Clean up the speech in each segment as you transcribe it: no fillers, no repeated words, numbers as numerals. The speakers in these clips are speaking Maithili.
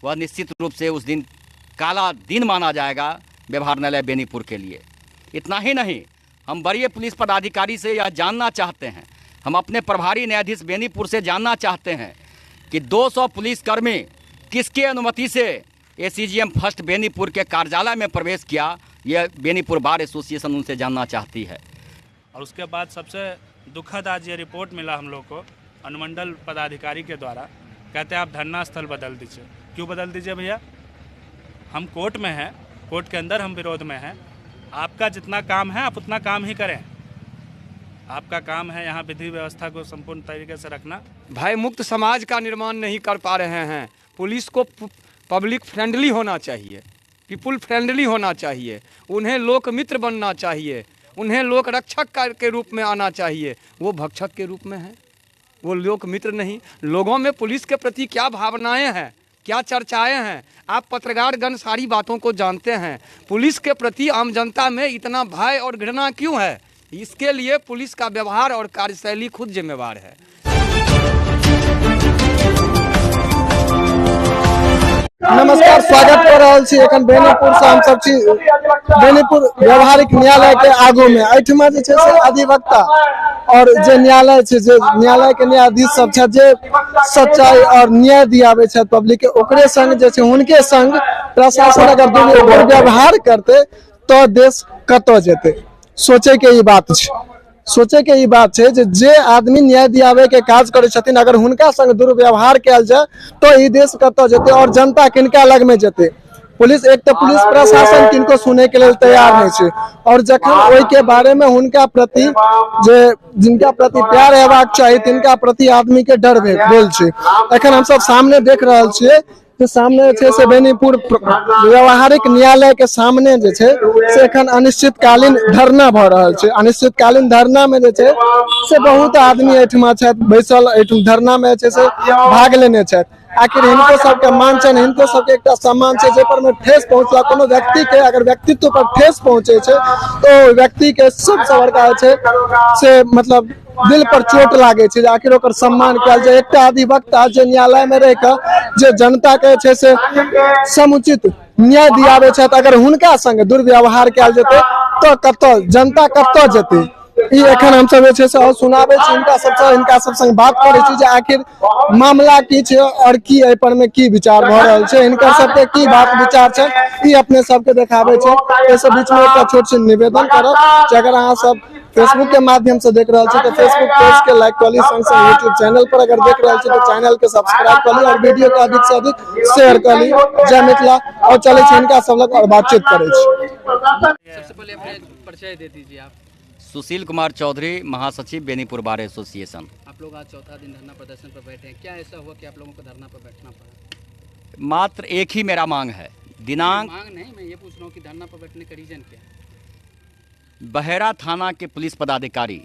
वह निश्चित रूप से उस दिन काला दिन माना जाएगा व्यवहार न्यायालय बेनीपुर के लिए। इतना ही नहीं, हम वरीय पुलिस पदाधिकारी से यह जानना चाहते हैं, हम अपने प्रभारी न्यायाधीश बेनीपुर से जानना चाहते हैं कि 200 पुलिसकर्मी किसके अनुमति से एसीजीएम फर्स्ट बेनीपुर के कार्यालय में प्रवेश किया, यह बेनीपुर बार एसोसिएशन उनसे जानना चाहती है। और उसके बाद सबसे दुखद आज ये रिपोर्ट मिला हम लोग को अनुमंडल पदाधिकारी के द्वारा, कहते हैं आप धरना स्थल बदल दीजिए। क्यों बदल दीजिए भैया? हम कोर्ट में हैं, कोर्ट के अंदर हम विरोध में हैं। आपका जितना काम है आप उतना काम ही करें। आपका काम है यहाँ विधि व्यवस्था को संपूर्ण तरीके से रखना। भय मुक्त समाज का निर्माण नहीं कर पा रहे हैं। पुलिस को पब्लिक फ्रेंडली होना चाहिए, पीपुल फ्रेंडली होना चाहिए, उन्हें लोक मित्र बनना चाहिए, उन्हें लोक रक्षक के रूप में आना चाहिए। वो भक्षक के रूप में है, वो लोक मित्र नहीं। लोगों में पुलिस के प्रति क्या भावनाएं हैं, क्या चर्चाएं हैं, आप पत्रकारगण सारी बातों को जानते हैं। पुलिस के प्रति आम जनता में इतना भय और घृणा क्यों है? इसके लिए पुलिस का व्यवहार और कार्यशैली खुद जिम्मेवार है। नमस्कार, स्वागत कर रहल छी एखन बेनीपुर से। हम सब छी बेनीपुर व्यवहारिक न्यायालय के आगू में। एहिठमा जे छै से अधिवक्ता और जे न्यायालय छै, जे न्यायालय के न्यायाधीश सब छथि, जे सच्चाई और न्याय दियाबै छथि पब्लिक के, ओकरे संग जे छै हुनके संग प्रशासन अगर दुर्व्यवहार करते तो देश कतऽ जेतै? सोचे के ई बात छै, सोचे के ई बात छै जे आदमी न्याय दियाबै के काज करै छथिन, अगर हुनका संग दुर्व्यवहार कयल जाय तो ई देश कतऽ जेतै और जनता किनका लग में जेतै? पुलिस एक तऽ पुलिस प्रशासन किनको सुनै के लेल तैयार नहीं छै, और जखन ओहि के बारे में हुनका प्रति जे जिनका प्रति प्यार हेबाक चाही तिनका प्रति आदमी के डर भेल छै। एखन हमसब सामने देख रहल छियै जे सामने छै से बेनीपुर व्यवहारिक न्यायालय के सामने जे छै से एखन अनिश्चितकालीन धरना भऽ रहल छै। अनिश्चितकालीन धरना में जे छै से बहुत आदमी एहिठमा छथि बैसल, एहिठाम धरना में जे छै से भाग लेने छथि। आखिर हिनको सबके मान छनि, हिनको सबके एकटा सम्मान छै, जाहि पर में ठेस पहुँचला कोनो व्यक्ति के अगर व्यक्तित्व पर ठेस पहुँचे छै तो व्यक्ति के सबसँ बड़का छै से मतलब दिल पर चोट लागे छै जे आखिर ओकर सम्मान कयल जाय। एकटा अधिवक्ता जे न्यायालय में रहि कऽ जे जनता के छै से समुचित न्याय दियाबै छथि, अगर हुनका संग दुर्व्यवहार कयल जेतै तऽ कतऽ जनता कतऽ जेतै? ई एखन हमसब जे छै से और सुनाबै छी हिनका सबसँ, हिनका सब संग बात करै छी जे आखिर मामला की छै और की एहि पर में की विचार भऽ रहल छै, हिनकर सबके की बात विचार छै, ई अपने सबके देखाबै छै। एहि सब बीच में एकटा छोट सन निवेदन करब जे अगर अहाँ सब फेसबुक के माध्यम से देख रहल छी तऽ फेसबुक पेज के लाइक कऽ ली, संग संग यूट्यूब चैनल पर अगर देख रहल छी तऽ चैनल के सब्सक्राइब कऽ ली और वीडियो के अधिक से अधिक शेयर कऽ ली। जय मिथिला। और चलै छी हिनका सब लग और बातचीत करै छी। सबसे पहले अपने परिचय दे दीजिए आप। सुशील कुमार चौधरी, महासचिव बेनीपुर बार एसोसिएशन। आप लोग आज चौथा दिन धरना प्रदर्शन पर बैठे हैं, क्या ऐसा हुआ कि आप लोगों को धरना पर बैठना पड़ा? मात्र एक ही मेरा मांग है, दिनांक मांग नहीं, मैं ये पूछ रहा हूँ कि धरना पर बैठने का रीजन क्या है? बहेरा थाना के पुलिस पदाधिकारी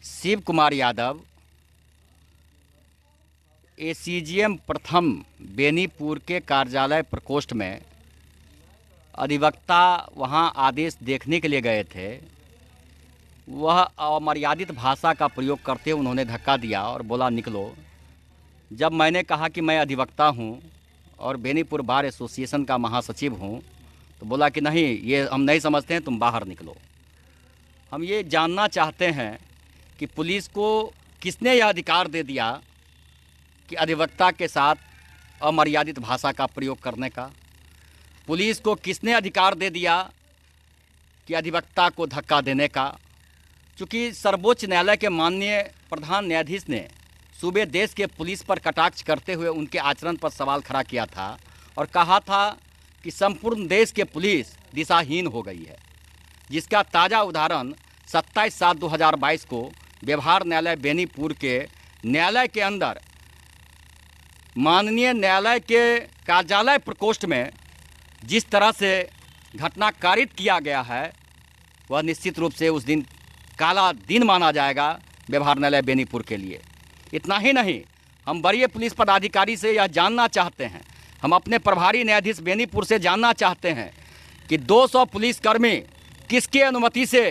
शिव कुमार यादव एसीजीएम प्रथम बेनीपुर के कार्यालय प्रकोष्ठ में अधिवक्ता वहां आदेश देखने के लिए गए थे। वह अमर्यादित भाषा का प्रयोग करते उन्होंने धक्का दिया और बोला निकलो। जब मैंने कहा कि मैं अधिवक्ता हूं और बेनीपुर बार एसोसिएशन का महासचिव हूं, तो बोला कि नहीं, ये हम नहीं समझते हैं, तुम बाहर निकलो। हम ये जानना चाहते हैं कि पुलिस को किसने यह अधिकार दे दिया कि अधिवक्ता के साथ अमर्यादित भाषा का प्रयोग करने का? पुलिस को किसने अधिकार दे दिया कि अधिवक्ता को धक्का देने का? चूँकि सर्वोच्च न्यायालय के माननीय प्रधान न्यायाधीश ने सूबे देश के पुलिस पर कटाक्ष करते हुए उनके आचरण पर सवाल खड़ा किया था और कहा था कि संपूर्ण देश के पुलिस दिशाहीन हो गई है, जिसका ताज़ा उदाहरण 27/7/2022 को व्यवहार न्यायालय बेनीपुर के न्यायालय के अंदर माननीय न्यायालय के कार्यालय प्रकोष्ठ में जिस तरह से घटना कारित किया गया है, वह निश्चित रूप से उस दिन काला दिन माना जाएगा व्यवहार न्यायालय बेनीपुर के लिए। इतना ही नहीं, हम वरीय पुलिस पदाधिकारी से यह जानना चाहते हैं, हम अपने प्रभारी न्यायाधीश बेनीपुर से जानना चाहते हैं कि 200 पुलिसकर्मी किसके अनुमति से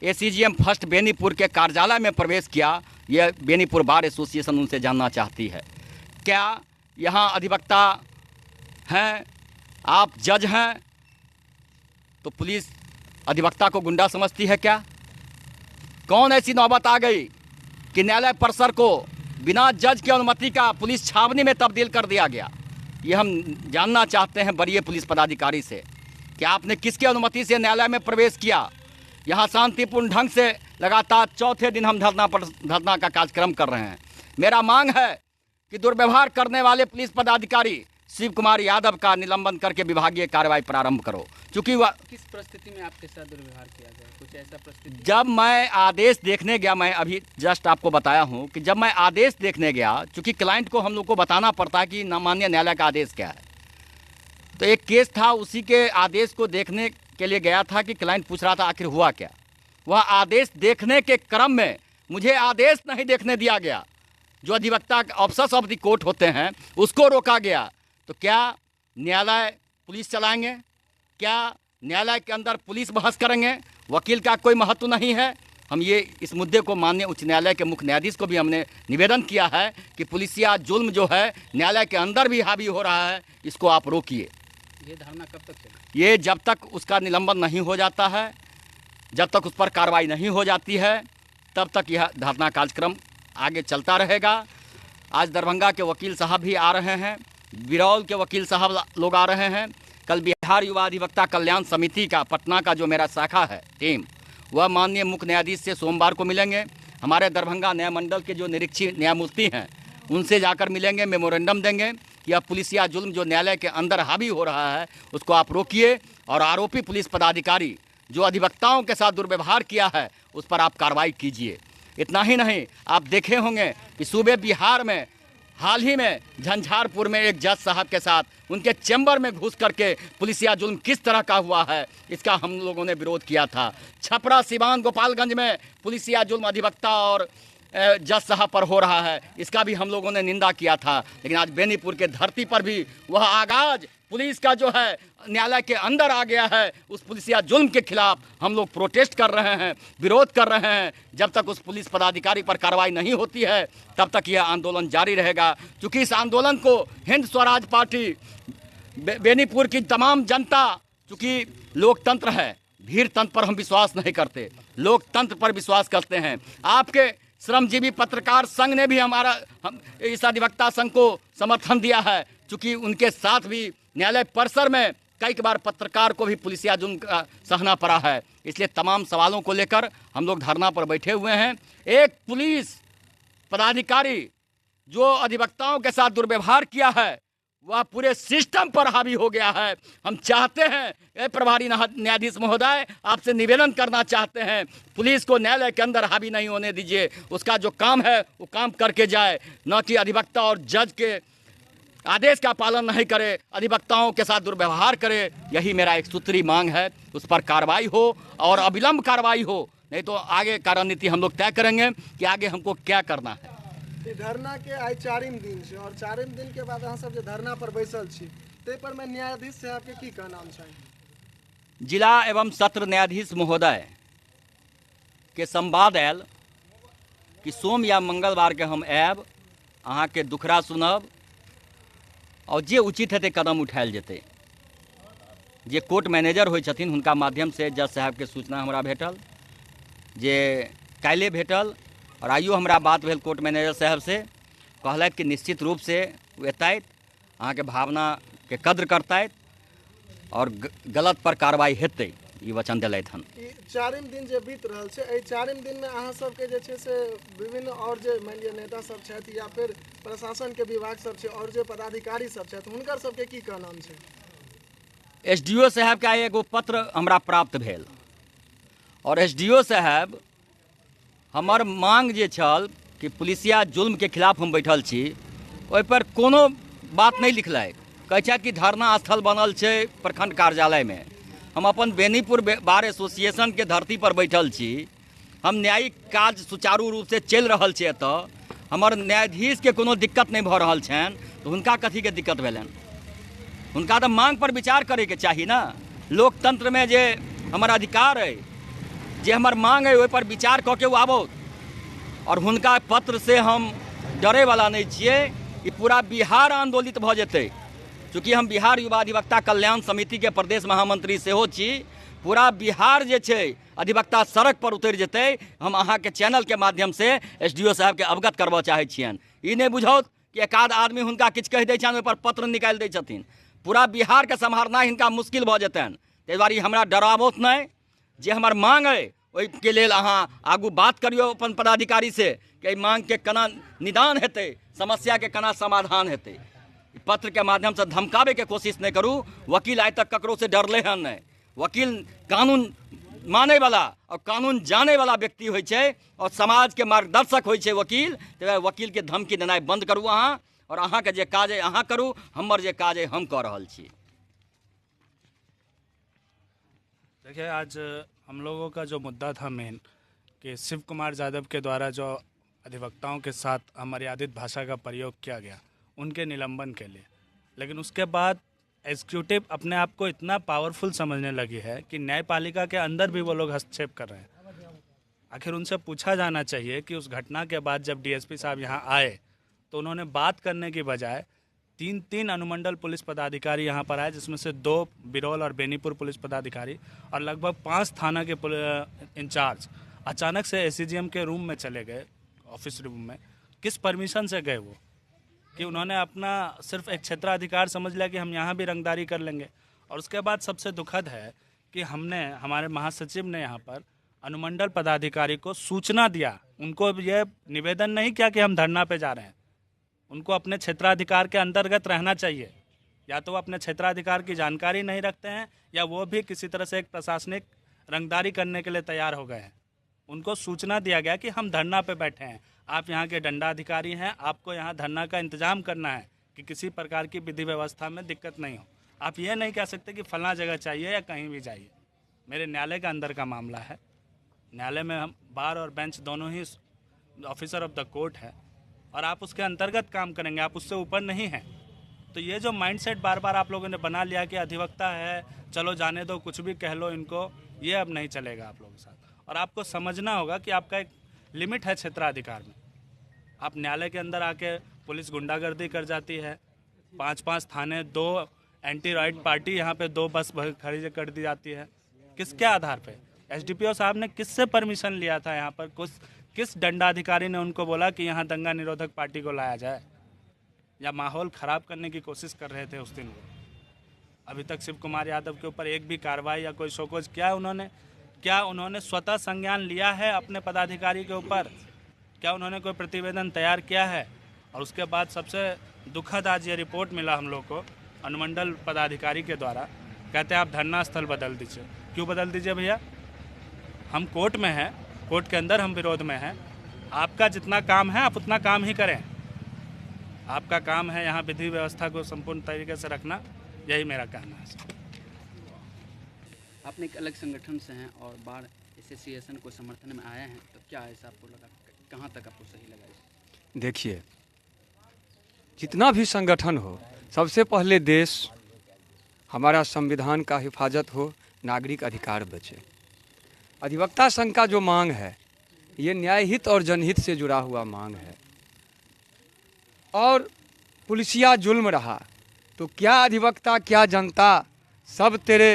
एसीजीएम फर्स्ट बेनीपुर के कार्यालय में प्रवेश किया, यह बेनीपुर बार एसोसिएशन उनसे जानना चाहती है। क्या यहाँ अधिवक्ता हैं, आप जज हैं, तो पुलिस अधिवक्ता को गुंडा समझती है क्या? कौन ऐसी नौबत आ गई कि न्यायालय परिसर को बिना जज की अनुमति का पुलिस छावनी में तब्दील कर दिया गया? ये हम जानना चाहते हैं वरीय पुलिस पदाधिकारी से कि आपने किसकी अनुमति से न्यायालय में प्रवेश किया। यहाँ शांतिपूर्ण ढंग से लगातार चौथे दिन हम धरना का कार्यक्रम कर रहे हैं। मेरा मांग है कि दुर्व्यवहार करने वाले पुलिस पदाधिकारी शिव कुमार यादव का निलंबन करके विभागीय कार्रवाई प्रारंभ करो। चूँकि वह किस परिस्थिति में आपके साथ दुर्व्यवहार किया गया, कुछ ऐसा परिस्थिति? जब मैं आदेश देखने गया, मैं अभी जस्ट आपको बताया हूँ कि जब मैं आदेश देखने गया, चूँकि क्लाइंट को हम लोग को बताना पड़ता है कि माननीय न्यायालय का आदेश क्या है, तो एक केस था, उसी के आदेश को देखने के लिए गया था कि क्लाइंट पूछ रहा था आखिर हुआ क्या। वह आदेश देखने के क्रम में मुझे आदेश नहीं देखने दिया गया। जो अधिवक्ता ऑफिसर्स ऑफ the court होते हैं उसको रोका गया। तो क्या न्यायालय पुलिस चलाएंगे? क्या न्यायालय के अंदर पुलिस बहस करेंगे? वकील का कोई महत्व नहीं है। हम ये इस मुद्दे को माननीय उच्च न्यायालय के मुख्य न्यायाधीश को भी हमने निवेदन किया है कि पुलिसिया जुल्म जो है न्यायालय के अंदर भी हावी हो रहा है, इसको आप रोकिए। ये धरना कब तक चलेगा? ये जब तक उसका निलंबन नहीं हो जाता है, जब तक उस पर कार्रवाई नहीं हो जाती है, तब तक यह धरना कार्यक्रम आगे चलता रहेगा। आज दरभंगा के वकील साहब भी आ रहे हैं, बिरौल के वकील साहब लोग आ रहे हैं। कल बिहार युवा अधिवक्ता कल्याण समिति का पटना का जो मेरा शाखा है टीम, वह माननीय मुख्य न्यायाधीश से सोमवार को मिलेंगे। हमारे दरभंगा न्याय मंडल के जो निरीक्षी न्यायमूर्ति हैं उनसे जाकर मिलेंगे, मेमोरेंडम देंगे कि अब पुलिसिया जुल्म जो न्यायालय के अंदर हावी हो रहा है उसको आप रोकिए और आरोपी पुलिस पदाधिकारी जो अधिवक्ताओं के साथ दुर्व्यवहार किया है उस पर आप कार्रवाई कीजिए। इतना ही नहीं, आप देखे होंगे कि सूबे बिहार में हाल ही में झंझारपुर में एक जज साहब के साथ उनके चैम्बर में घुस करके पुलिसिया जुल्म किस तरह का हुआ है, इसका हम लोगों ने विरोध किया था। छपरा, सिवान, गोपालगंज में पुलिसिया जुल्म अधिवक्ता और जज साहब पर हो रहा है, इसका भी हम लोगों ने निंदा किया था। लेकिन आज बेनीपुर के धरती पर भी वह आगाज पुलिस का जो है न्यायालय के अंदर आ गया है। उस पुलिसिया जुल्म के खिलाफ हम लोग प्रोटेस्ट कर रहे हैं, विरोध कर रहे हैं। जब तक उस पुलिस पदाधिकारी पर कार्रवाई नहीं होती है तब तक यह आंदोलन जारी रहेगा। क्योंकि इस आंदोलन को हिंद स्वराज पार्टी, बेनीपुर की तमाम जनता, चूँकि लोकतंत्र है, भीड़ तंत्र पर हम विश्वास नहीं करते, लोकतंत्र पर विश्वास करते हैं। आपके श्रमजीवी पत्रकार संघ ने भी हमारा इस अधिवक्ता संघ को समर्थन दिया है, चूँकि उनके साथ भी न्यायालय परिसर में कई बार पत्रकार को भी पुलिसिया जुल्म का सहना पड़ा है। इसलिए तमाम सवालों को लेकर हम लोग धरना पर बैठे हुए हैं। एक पुलिस पदाधिकारी जो अधिवक्ताओं के साथ दुर्व्यवहार किया है वह पूरे सिस्टम पर हावी हो गया है। हम चाहते हैं, प्रभारी न्यायाधीश महोदय, आपसे निवेदन करना चाहते हैं, पुलिस को न्यायालय के अंदर हावी नहीं होने दीजिए। उसका जो काम है वो काम करके जाए, न कि अधिवक्ता और जज के आदेश का पालन नहीं करे, अधिवक्ताओं के साथ दुर्व्यवहार करे। यही मेरा एक सूत्री मांग है, उस पर कार्रवाई हो और अविलंब कार्रवाई हो, नहीं तो आगे का रणनीति हम लोग तय करेंगे कि आगे हमको क्या करना है। धरना के आइ चारिम दिन छै और चारिम दिन के बाद अहाँ सब जे धरना पर बैसल छी ताहि पर में न्यायाधीश साहब के की कहना छै? जिला एवं सत्र न्यायाधीश महोदय के संवाद आयल कि सोम या मंगलवार के हम आयब, अहाँ के दुखड़ा सुनब और जे उचित हेतै कदम उठायल जेतै। जे कोर्ट मैनेजर होइ छथिन हुनका माध्यम से जज साहब के सूचना हमरा भेटल, जे काल्हि भेटल और आइयो हमरा बात भेल कोर्ट मैनेजर साहब से, कहलथि कि निश्चित रूप से ओ एतथि, अहाँके भावनाके कद्र करतथि और गलत पर कार्रवाई हेतै, ई वचन देलथि हन। ई चारिम दिन जे बीत रहल छै, एहि चारिम दिनमे अहाँ सबके जे छै से विभिन्न और जे मानि लिअ नेता सब छथि या फिर प्रशासन के विभाग सब छै और जे पदाधिकारी सब छथि हुनकर सबके की कहनाम छै? एसडीओ साहब के आइ एगो पत्र हमरा प्राप्त भेल और एसडीओ साहब हमर मांग जे छल कि पुलिसिया जुल्म के खिलाफ हम बैठल छी ओहि पर कोनो बात नहीं लिखलथि। कहै छथि कि धरना स्थल बनल छै प्रखंड कार्यालयमे। हम अपन बेनीपुर बार एसोसिएशन के धरती पर बैठल छी, हम न्यायिक काज सुचारू रूपसँ चलि रहल छै एतऽ, हमर न्यायाधीशके कोनो दिक्कत नहि भऽ रहल छनि, तऽ हुनका कथीके दिक्कत भेलनि? हुनका तऽ मांग पर विचार करैके चाही ने। लोकतंत्रमे जे हमर अधिकार अइ, जे हमर मांग अइ, ओहिपर विचार कऽ के ओ आबौत। और हुनका पत्र से हम डरैवला नहि छियै। ई पूरा बिहार आन्दोलित भऽ जेतै। चूँकि हम बिहार युवा अधिवक्ता कल्याण समितिके प्रदेश महामंत्री सेहो छी, पूरा बिहार जे छै अधिवक्ता सड़क पर उतरि जेतै। हम अहाँके चैनलके माध्यमसँ SDO साहबके अवगत करबऽ चाहै छियनि। ई नहि बुझौत कि एकाध आदमी हुनका किछु कहि दै छनि, ओहिपर पत्र निकालि दै छथिन। पूरा बिहारके सम्हारनाइ हिनका मुश्किल भऽ जेतनि। ताहि दुआरे हमरा डराबौत नहि। जे हमर मांग अइ ओहिके लेल अहाँ आगू बात करियौ अपन पदाधिकारी से कि एहि मांगके केना निदान हेतै, समस्याके केना समाधान हेतै। पत्रके माध्यमसँ धमकाबैके कोशिश नहि करू। वकील आइ तक ककरोसँ डरलै हन नहि। वकील कानून मानैवला आओर कानून जानैवला व्यक्ति होइ छै आओर समाजके मार्गदर्शक होइ छै वकील। ताहि वकीलके धमकी देनाइ बन्द करू अहाँ, आओर अहाँके जे काज अइ अहाँ करू, हमर जे काज अइ हम कऽ रहल छी। देखिए, आज हम लोगों का जो मुद्दा था मेन कि शिव कुमार यादव के द्वारा जो अधिवक्ताओं के साथ अमर्यादित भाषा का प्रयोग किया गया, उनके निलंबन के लिए। लेकिन उसके बाद एग्जीक्यूटिव अपने आप को इतना पावरफुल समझने लगी है कि न्यायपालिका के अंदर भी वो लोग हस्तक्षेप कर रहे हैं। आखिर उनसे पूछा जाना चाहिए कि उस घटना के बाद जब डीएसपी साहब यहाँ आए तो उन्होंने बात करने की बजाय 3-3 अनुमंडल पुलिस पदाधिकारी यहाँ पर आए, जिसमें से 2 बिरौल और बेनीपुर पुलिस पदाधिकारी और लगभग 5 थाना के इंचार्ज अचानक से एसीजीएम के रूम में चले गए, ऑफिस रूम में। किस परमिशन से गए वो? कि उन्होंने अपना सिर्फ एक क्षेत्राधिकार समझ लिया कि हम यहाँ भी रंगदारी कर लेंगे। और उसके बाद सबसे दुखद है कि हमने, हमारे महासचिव ने यहाँ पर अनुमंडल पदाधिकारी को सूचना दिया, उनको ये निवेदन नहीं किया कि हम धरना पे जा रहे हैं। उनको अपने क्षेत्राधिकार के अंतर्गत रहना चाहिए। या तो वो अपने क्षेत्राधिकार की जानकारी नहीं रखते हैं या वो भी किसी तरह से एक प्रशासनिक रंगदारी करने के लिए तैयार हो गए हैं। उनको सूचना दिया गया कि हम धरना पे बैठे हैं, आप यहाँ के दंडाधिकारी हैं, आपको यहाँ धरना का इंतजाम करना है कि किसी प्रकार की विधि व्यवस्था में दिक्कत नहीं हो। आप ये नहीं कह सकते कि फलां जगह चाहिए या कहीं भी जाइए। मेरे न्यायालय का अंदर का मामला है। न्यायालय में हम बार और बेंच दोनों ही ऑफिसर ऑफ the court है और आप उसके अंतर्गत काम करेंगे, आप उससे ऊपर नहीं हैं। तो ये जो माइंडसेट बार बार आप लोगों ने बना लिया कि अधिवक्ता है, चलो जाने दो, कुछ भी कह लो इनको, ये अब नहीं चलेगा आप लोगों के साथ। और आपको समझना होगा कि आपका एक लिमिट है क्षेत्राधिकार में। आप न्यायालय के अंदर आके पुलिस गुंडागर्दी कर जाती है, 5-5 थाने, 2 एंटी राइट पार्टी यहाँ पे 2 बस खरीद कर दी जाती है। किसके आधार पे? एसडीपीओ साहब ने किससे परमिशन लिया था यहाँ पर? कुछ किस दंडाधिकारी ने उनको बोला कि यहाँ दंगा निरोधक पार्टी को लाया जाए? या माहौल ख़राब करने की कोशिश कर रहे थे उस दिन वो? अभी तक शिव कुमार यादव के ऊपर एक भी कार्रवाई या कोई शोकोज किया उन्होंने? क्या उन्होंने स्वतः संज्ञान लिया है अपने पदाधिकारी के ऊपर? क्या उन्होंने कोई प्रतिवेदन तैयार किया है? और उसके बाद सबसे दुखद आज ये रिपोर्ट मिला हम लोग को अनुमंडल पदाधिकारी के द्वारा, कहते हैं आप धरना स्थल बदल दीजिए। क्यों बदल दीजिए भैया? हम कोर्ट में हैं, कोर्ट के अंदर हम विरोध में हैं। आपका जितना काम है आप उतना काम ही करें। आपका काम है यहाँ विधि व्यवस्था को संपूर्ण तरीके से रखना, यही मेरा कहना है। आपने एक अलग संगठन से हैं और बार एसोसिएशन को समर्थन में आए हैं, तो क्या ऐसा आपको लगा, कहाँ तक आपको सही लगा? देखिए, जितना भी संगठन हो, सबसे पहले देश, हमारा संविधान का हिफाजत हो, नागरिक अधिकार बचे। अधिवक्ता संघ का जो मांग है ये न्यायहित और जनहित से जुड़ा हुआ मांग है। और पुलिसिया जुल्म रहा तो क्या अधिवक्ता क्या जनता, सब तेरे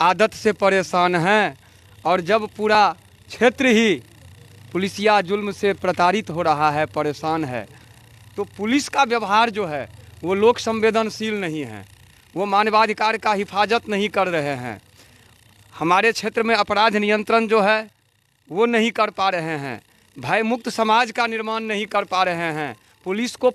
आदत से परेशान हैं। और जब पूरा क्षेत्र ही पुलिसिया जुल्म से प्रताड़ित हो रहा है, परेशान है, तो पुलिस का व्यवहार जो है वो लोक संवेदनशील नहीं है, वो मानवाधिकार का हिफाजत नहीं कर रहे हैं। हमारे क्षेत्र में अपराध नियंत्रण जो है वो नहीं कर पा रहे हैं, भय मुक्त समाज का निर्माण नहीं कर पा रहे हैं। पुलिस को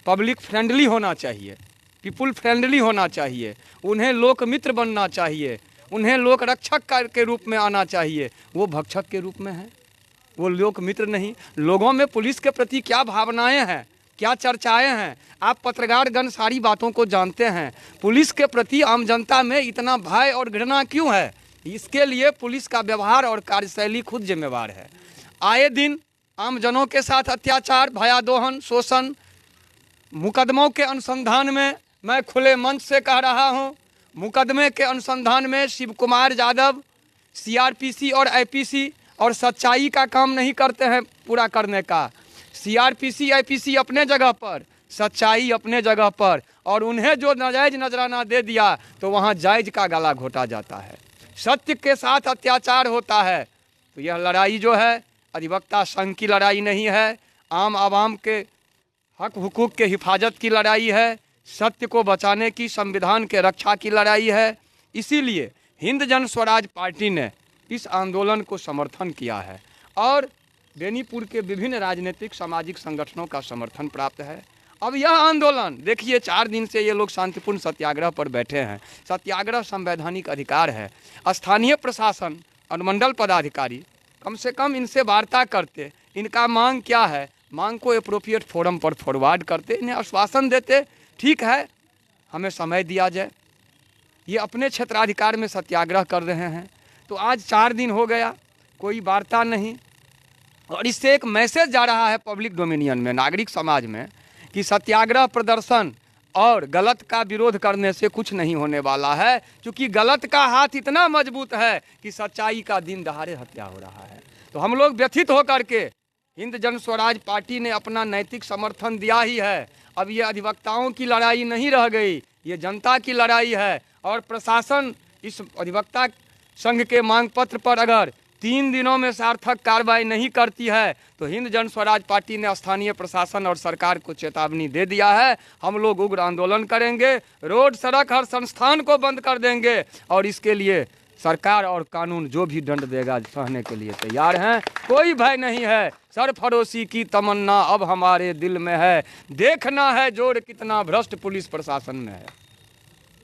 पब्लिक फ्रेंडली होना चाहिए, पीपुल फ्रेंडली होना चाहिए, उन्हें लोक मित्र बनना चाहिए, उन्हें लोक रक्षक के रूप में आना चाहिए। वो भक्षक के रूप में है, वो लोक मित्र नहीं। लोगों में पुलिस के प्रति क्या भावनाएं हैं, क्या चर्चाएं हैं, आप पत्रकारगण सारी बातों को जानते हैं। पुलिस के प्रति आम जनता में इतना भय और घृणा क्यों है? इसके लिए पुलिस का व्यवहार और कार्यशैली खुद जिम्मेवार है। आए दिन आमजनों के साथ अत्याचार, भयादोहन, शोषण, मुकदमों के अनुसंधान में मैं खुले मंच से कह रहा हूं, मुकदमे के अनुसंधान में शिव कुमार यादव सीआरपीसी और आईपीसी और सच्चाई का काम नहीं करते हैं पूरा करने का। सीआरपीसी आईपीसी अपने जगह पर, सच्चाई अपने जगह पर, और उन्हें जो नाजायज नजराना दे दिया तो वहाँ जायज का गला घोटा जाता है, सत्य के साथ अत्याचार होता है। तो यह लड़ाई जो है अधिवक्ता संघ की लड़ाई नहीं है, आम आवाम के हक हुकूक के हिफाजत की लड़ाई है, सत्य को बचाने की, संविधान के रक्षा की लड़ाई है। इसीलिए हिंद जन स्वराज पार्टी ने इस आंदोलन को समर्थन किया है और बेनीपुर के विभिन्न राजनीतिक सामाजिक संगठनों का समर्थन प्राप्त है। अब यह आंदोलन देखिए, 4 दिन से ये लोग शांतिपूर्ण सत्याग्रह पर बैठे हैं। सत्याग्रह संवैधानिक अधिकार है। स्थानीय प्रशासन, अनुमंडल पदाधिकारी कम से कम इनसे वार्ता करते, इनका मांग क्या है, मांग को अप्रोप्रिएट फोरम पर फॉरवर्ड करते, इन्हें आश्वासन देते, ठीक है हमें समय दिया जाए। ये अपने क्षेत्राधिकार में सत्याग्रह कर रहे हैं। तो आज 4 दिन हो गया, कोई वार्ता नहीं, और इससे एक मैसेज जा रहा है पब्लिक डोमिनियन में, नागरिक समाज में, कि सत्याग्रह प्रदर्शन और गलत का विरोध करने से कुछ नहीं होने वाला है, क्योंकि गलत का हाथ इतना मजबूत है कि सच्चाई का दिन दहाड़े हत्या हो रहा है। तो हम लोग व्यथित होकर के हिंद जन स्वराज पार्टी ने अपना नैतिक समर्थन दिया ही है। अब ये अधिवक्ताओं की लड़ाई नहीं रह गई, ये जनता की लड़ाई है। और प्रशासन इस अधिवक्ता संघ के मांग पत्र पर अगर 3 दिनों में सार्थक कार्रवाई नहीं करती है तो हिंद जन स्वराज पार्टी ने स्थानीय प्रशासन और सरकार को चेतावनी दे दिया है, हम लोग उग्र आंदोलन करेंगे, रोड सड़क हर संस्थान को बंद कर देंगे, और इसके लिए सरकार और कानून जो भी दंड देगा सहने के लिए तैयार हैं। कोई भय नहीं है। सरफरोशी की तमन्ना अब हमारे दिल में है, देखना है जोर कितना भ्रष्ट पुलिस प्रशासन में है।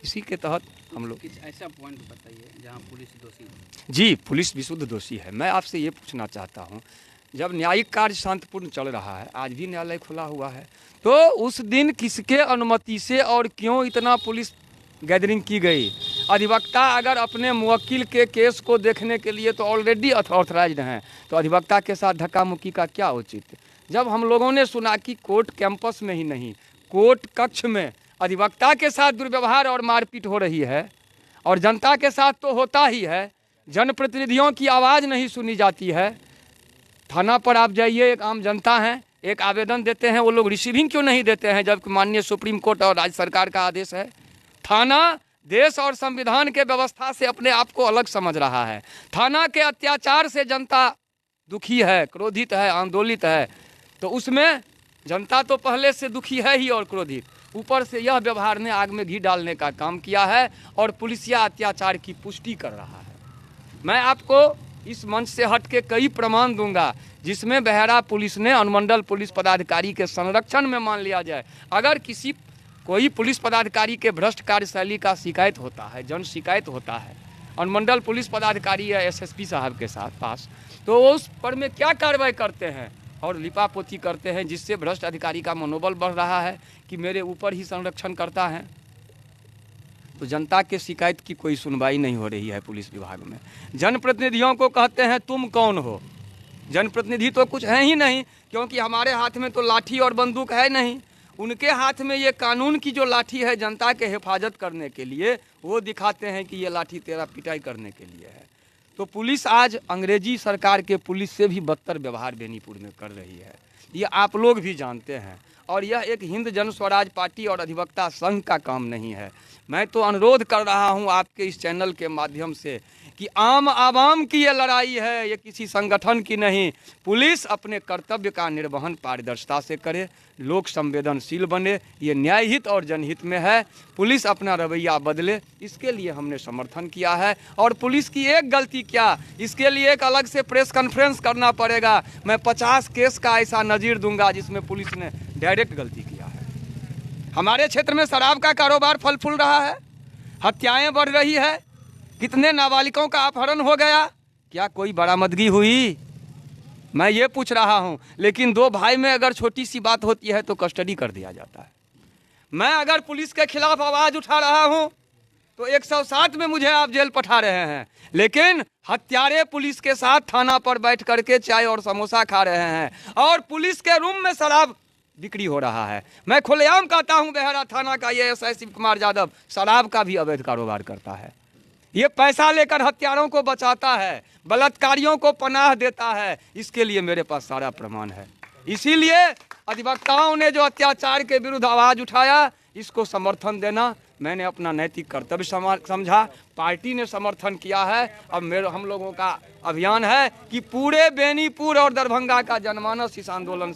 इसी के तहत हम लोग कुछ ऐसा पॉइंट बताइए जहां पुलिस दोषी है। जी, पुलिस विशुद्ध दोषी है। मैं आपसे ये पूछना चाहता हूँ, जब न्यायिक कार्य शांतिपूर्ण चल रहा है, आज भी न्यायालय खुला हुआ है, तो उस दिन किसके अनुमति से और क्यों इतना पुलिस गैदरिंग की गई? अधिवक्ता अगर अपने मुवक्किल के केस को देखने के लिए तो ऑलरेडी ऑथराइज्ड हैं, तो अधिवक्ता के साथ धक्का मुक्की का क्या औचित्य? जब हम लोगों ने सुना कि कोर्ट कैंपस में ही नहीं, कोर्ट कक्ष में अधिवक्ता के साथ दुर्व्यवहार और मारपीट हो रही है, और जनता के साथ तो होता ही है, जनप्रतिनिधियों की आवाज़ नहीं सुनी जाती है। थाना पर आप जाइए, एक आम जनता है, एक आवेदन देते हैं, वो लोग रिसीविंग क्यों नहीं देते हैं, जबकि माननीय सुप्रीम कोर्ट और राज्य सरकार का आदेश है। थाना देश और संविधान के व्यवस्था से अपने आप को अलग समझ रहा है। थाना के अत्याचार से जनता दुखी है, क्रोधित है, आंदोलित है, तो उसमें जनता तो पहले से दुखी है ही और क्रोधित, ऊपर से यह व्यवहार ने आग में घी डालने का काम किया है और पुलिसिया अत्याचार की पुष्टि कर रहा है। मैं आपको इस मंच से हट के कई प्रमाण दूंगा जिसमें बहरा पुलिस ने अनुमंडल पुलिस पदाधिकारी के संरक्षण में, मान लिया जाए अगर किसी कोई पुलिस पदाधिकारी के भ्रष्ट कार्यशैली का शिकायत होता है, जन शिकायत होता है अनुमंडल पुलिस पदाधिकारी या एसएसपी साहब के साथ पास, तो उस पर में क्या कार्रवाई करते हैं और लिपापोती करते हैं, जिससे भ्रष्ट अधिकारी का मनोबल बढ़ रहा है कि मेरे ऊपर ही संरक्षण करता है। तो जनता के शिकायत की कोई सुनवाई नहीं हो रही है पुलिस विभाग में। जनप्रतिनिधियों को कहते हैं तुम कौन हो, जनप्रतिनिधि तो कुछ है ही नहीं, क्योंकि हमारे हाथ में तो लाठी और बंदूक है नहीं, उनके हाथ में ये कानून की जो लाठी है जनता के हिफाजत करने के लिए, वो दिखाते हैं कि ये लाठी तेरा पिटाई करने के लिए है। तो पुलिस आज अंग्रेजी सरकार के पुलिस से भी बदतर व्यवहार बेनीपुर में कर रही है, ये आप लोग भी जानते हैं। और यह एक हिंद जन स्वराज पार्टी और अधिवक्ता संघ का काम नहीं है। मैं तो अनुरोध कर रहा हूं आपके इस चैनल के माध्यम से कि आम आवाम की ये लड़ाई है, ये किसी संगठन की नहीं। पुलिस अपने कर्तव्य का निर्वहन पारदर्शिता से करे, लोक संवेदनशील बने, ये न्यायहित और जनहित में है। पुलिस अपना रवैया बदले, इसके लिए हमने समर्थन किया है। और पुलिस की एक गलती क्या, इसके लिए एक अलग से प्रेस कॉन्फ्रेंस करना पड़ेगा। मैं 50 केस का ऐसा नज़ीर दूंगा जिसमें पुलिस ने डायरेक्ट गलती किया है। हमारे क्षेत्र में शराब का कारोबार फल फूल रहा है, हत्याएं बढ़ रही है, कितने नाबालिगों का अपहरण हो गया, क्या कोई बरामदगी हुई? मैं ये पूछ रहा हूँ। लेकिन दो भाई में अगर छोटी सी बात होती है तो कस्टडी कर दिया जाता है। मैं अगर पुलिस के खिलाफ आवाज़ उठा रहा हूँ तो 107 में मुझे आप जेल पठा रहे हैं, लेकिन हत्यारे पुलिस के साथ थाना पर बैठ करके चाय और समोसा खा रहे हैं और पुलिस के रूम में शराब बिक्री हो रहा है। मैं खुलेआम कहता हूँ बेहरा थाना का ये एसआई शिव कुमार यादव शराब का भी अवैध कारोबार करता है। ये पैसा लेकर हत्यारों को बचाता है, बलात्कारियों को पनाह देता है। इसके लिए मेरे पास सारा प्रमाण है। इसीलिए अधिवक्ताओं ने जो अत्याचार के विरुद्ध आवाज़ उठाया, इसको समर्थन देना मैंने अपना नैतिक कर्तव्य समझा। पार्टी ने समर्थन किया है। अब मेरे हम लोगों का अभियान है कि पूरे बेनीपुर और दरभंगा का जनमानस इस आंदोलन